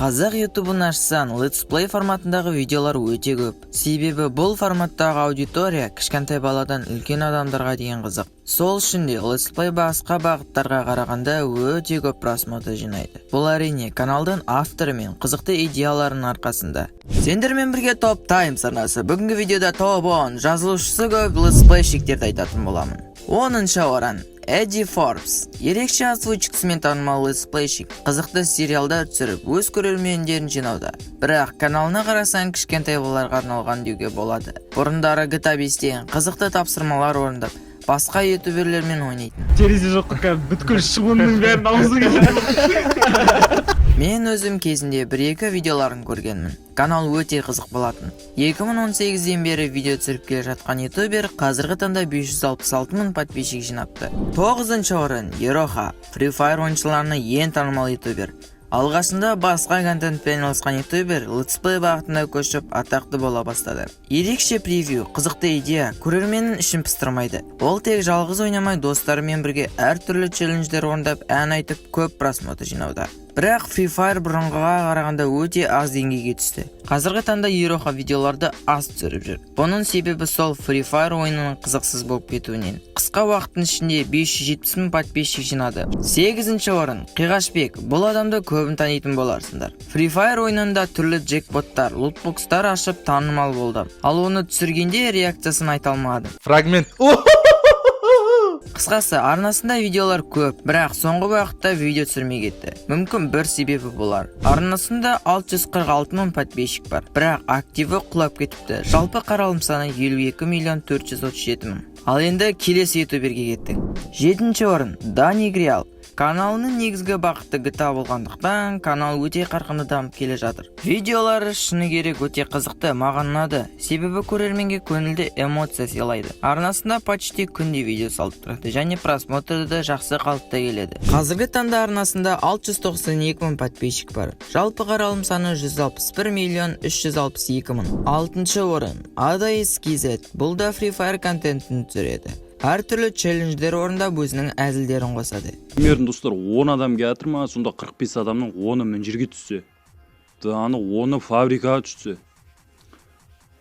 Қазақ Ютубын ашсаң, летсплей форматындағы видеолар өте көп. Себебі бұл форматтағы аудитория кішкентай баладан үлкен адамдарға дейін қызық. Сол үшін де летсплей басқа бағыттарға қарағанда өте көп просмотр жинайды. Бұл, әрине, каналдың авторы мен қызықты идеяларының арқасында. Сендермен бірге Топ Таймс арнасы. Бүгінгі видеода топ 10 жазылушысы көп летсплейщиктерді айтатын боламын. 10-шы орын: Эдди Форбс. Ерекше озвучкасымен танымал летсплейщик, қызықты сериалдар түсіріп, өз көрермендерін жинауда. Бірақ каналына қарасаң, кішкентай балаларға арналған деуге болады. Бұрындары GTA 5-тен қызықты тапсырмалар орындап, басқа ютуберлермен ойнайтын. Терезе жоқ қой, бүткіл шығынның бәрін аузыңа. Мен өзім кезінде бір-екі видеоларын көргенмін. Канал өте қызық болатын. 2018-ден бері видео түсіріп келе жатқан ютубер қазіргі таңда 566 мың подписчик жинапты. Тоғызыншы орын: Ероха. Free Fire ойыншыларына ең танымал ютубер. Алғашында басқа контентпен айналысқан ютубер летсплей бағытына көшіп, атақты бола бастады. Ерекше превью, қызықты идея, көрерменнің ішін пыстырмайды. Ол тек жалғыз ойнамай, достарымен бірге әртүрлі челлендждер орындап, ән айтып, көп просмотр жинауда. Бірақ Free Fire бұрынғыға қарағанда өте аз деңгейге түсті. Қазіргі таңда Ероха видеоларды аз түсіріп жүр. Бұның себебі сол Free Fire ойынының қызықсыз болып кетуінен. Қысқа уақыттың ішінде 570 мың подписчик жинады. Сегізінші орын: Қиғашбек. Бұл адамды көбін танитын боларсыңдар. Free Fire ойынында түрлі джекпоттар, лутбокстар ашып, танымал болды. Ал оны түсіргенде реакциясын айта алмадым. Фрагмент. Қысқасы, арнасында видеолар көп, бірақ соңғы уақытта видео түсірмей кетті. Мүмкін, бір себебі болар. Арнасында 646 мың подписчик бар, бірақ активі құлап кетіпті. Жалпы қаралым саны 52 миллион 437 мың. Ал енді келесі ютуберге кеттік. Жетінші орын: Дани Гриал. Каналының негізгі бағыты GTA болғандықтан, канал өте қарқынды дамып келе жатыр. Видеолары, шыны керек, өте қызықты, маған ұнады. Себебі көрерменге көңілді эмоция сыйлайды. Арнасында почти күнде видео салып тұрады және просмотры да жақсы қалыпта келеді. Қазіргі таңда арнасында 692 мың подписчик бар. Жалпы қаралым саны 161 миллион 362 мың. Алтыншы орын: Адаис KZ. Бұл да Free Fire контентін түсіреді. Әртүрлі челлендждер орындап, өзінің әзілдерін қосады. Примерно, достар, 10 адам келатыр ма, сонда 45 адамның 10-ы мына жерге түссе да, аны 10-ы фабрикаға түссе,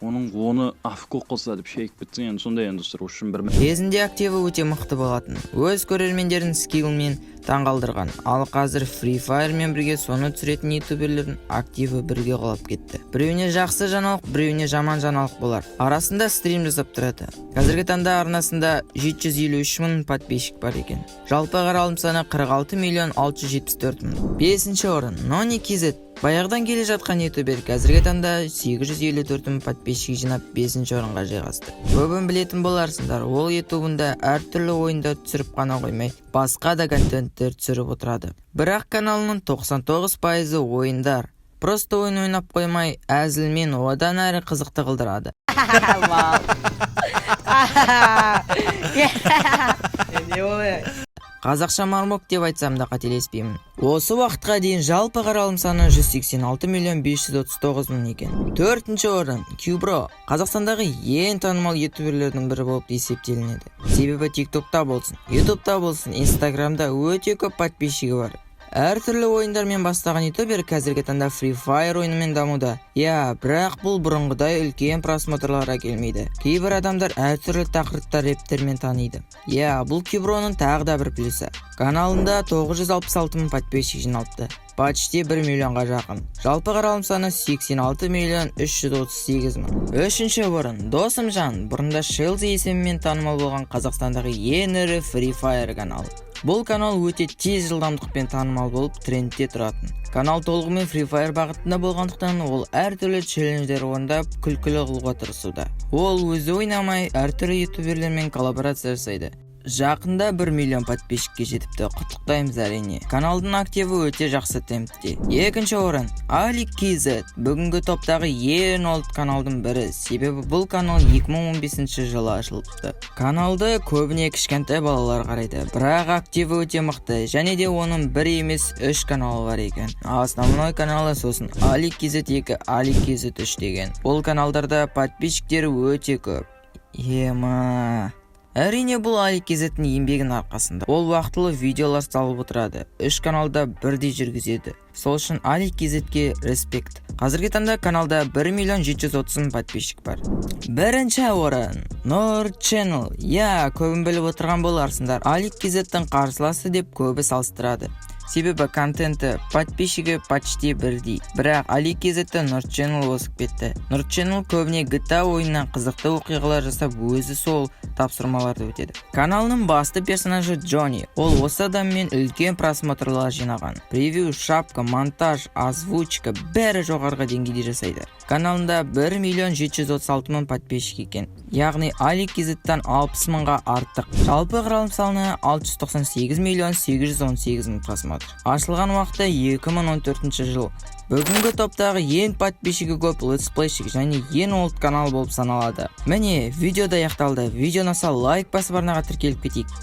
оның 10-ы АФК қылса деп шегіп кетсең енді сондай енді, достар, в общем, бір Кезінде активі өте мықты болатын. Өз көрермендерін скиллмен таңғалдырған. Ал қазір Free Fire мен бірге соны түсіретін ютуберлердің активі бірге құлап кетті. Біреуіне жақсы жаңалық, біреуіне жаман жаңалық болар. Арасында стрим жасап тұрады. Қазіргі таңда арнасында 753 мың подписчик бар екен. Жалпы қаралым саны 46 миллион 674 мың. Бесінші орын: Нони KZ. Баяғыдан келе жатқан ютубер қазіргі таңда 854 мың подписчик жинап, 5 орынға жайғасты. Көбін білетін боларсыңдар, ол ютубында әртүрлі ойындар түсіріп қана қоймай, басқа да контенттер түсіріп отырады. Бірақ каналының 99 пайызы ойындар. Просто ойын ойнап қоймай, әзілмен одан әрі қызықты қылдырады. Вау. Не олай? Қазақша Мармок деп айтсам да қателеспеймін. Осы уақытқа дейін жалпы қаралым саны 186 миллион 539 мың екен. Төртінші орын: Кюбро. Қазақстандағы ең танымал ютуберлердің бірі болып есептелінеді. Себебі ТикТокта болсын, Ютубта болсын, Инстаграмда өте көп подписчигі бар. Әртүрлі ойындармен бастаған ютубер қазіргі таңда Free Fire ойынымен дамуда. Иә, бірақ бұл бұрынғыдай үлкен просмотрлар әкелмейді. Кейбір адамдар әртүрлі тақырыпта рэптермен таниды. Иә, бұл Кюброның тағы да бір плюсы. Каналында 966 мың подписчик жиналыпты. Почти 1 миллионға жақын. Жалпы қаралым саны 86 миллион 338 мың. Үшінші орын: Досымжан. Бұрында Шелзи есімімен танымал болған Қазақстандағы ең ірі Free Fire каналы. Бұл канал өте тез жылдамдықпен танымал болып, трендте тұратын. Канал толығымен Free Fire бағытында болғандықтан, ол әртүрлі челлендждер орындап, күлкілі қылуға тырысуда. Ол өзі ойнамай, әртүрлі ютуберлермен коллаборация жасайды. Жақында 1 миллион подписчикке жетіпті, құттықтаймыз, әрине. Каналдың активі өте жақсы темпте. Екінші орын: Алик KZ. Бүгінгі топтағы ең олд каналдың бірі, себебі бұл канал 2015 жылы ашылыпты. Каналды көбіне кішкентай балалар қарайды, бірақ активі өте мықты және де оның бір емес, үш каналы бар екен. Основной каналы, сосын Алик KZ 2, Алик KZ 3 деген. Бұл каналдарда подписчиктері өте көп. Ема. Әрине, бұл Алик Кезеттің еңбегінің арқасында. Ол уақытылы видеолар салып отырады, үш каналда бірдей жүргізеді. Сол үшін Алик Кезетке респект. Қазіргі таңда каналда 1 миллион 730 мың подписчик бар. Бірінші орын — Нұр Channel. Иә, көбін біліп отырған боларсыңдар. Алик Кезеттің қарсыласы деп көбі салыстырады. Себебі контенті, подписчигі почти бірдей. Бірақ Алик Кезетті Нұр Channel озып кетті. Нұр Channel көбіне GTA ойыннан қызықты оқиғалар жасап, өзі сол тапсырмаларды өтеді. Каналының басты персонажы Джонни. Ол осы адаммен үлкен просмотрлар жинаған. Превью, шапка, монтаж, озвучка — бәрі жоғарғы деңгейде жасайды. Каналында 1 миллион 736 мың подписчик екен. Яғни Алик Кезеттен 60 мыңға артық. Жалпы қаралым саны 698 миллион 818 мың просмотр. Ашылған уақыты 2014 жыл. Бүгінгі топтағы ең подписчигі көп летсплейщик және ең олд канал болып саналады. Міне, видео да аяқталды. Видео ұнаса, лайк басып, арнаға тіркеліп кетейік.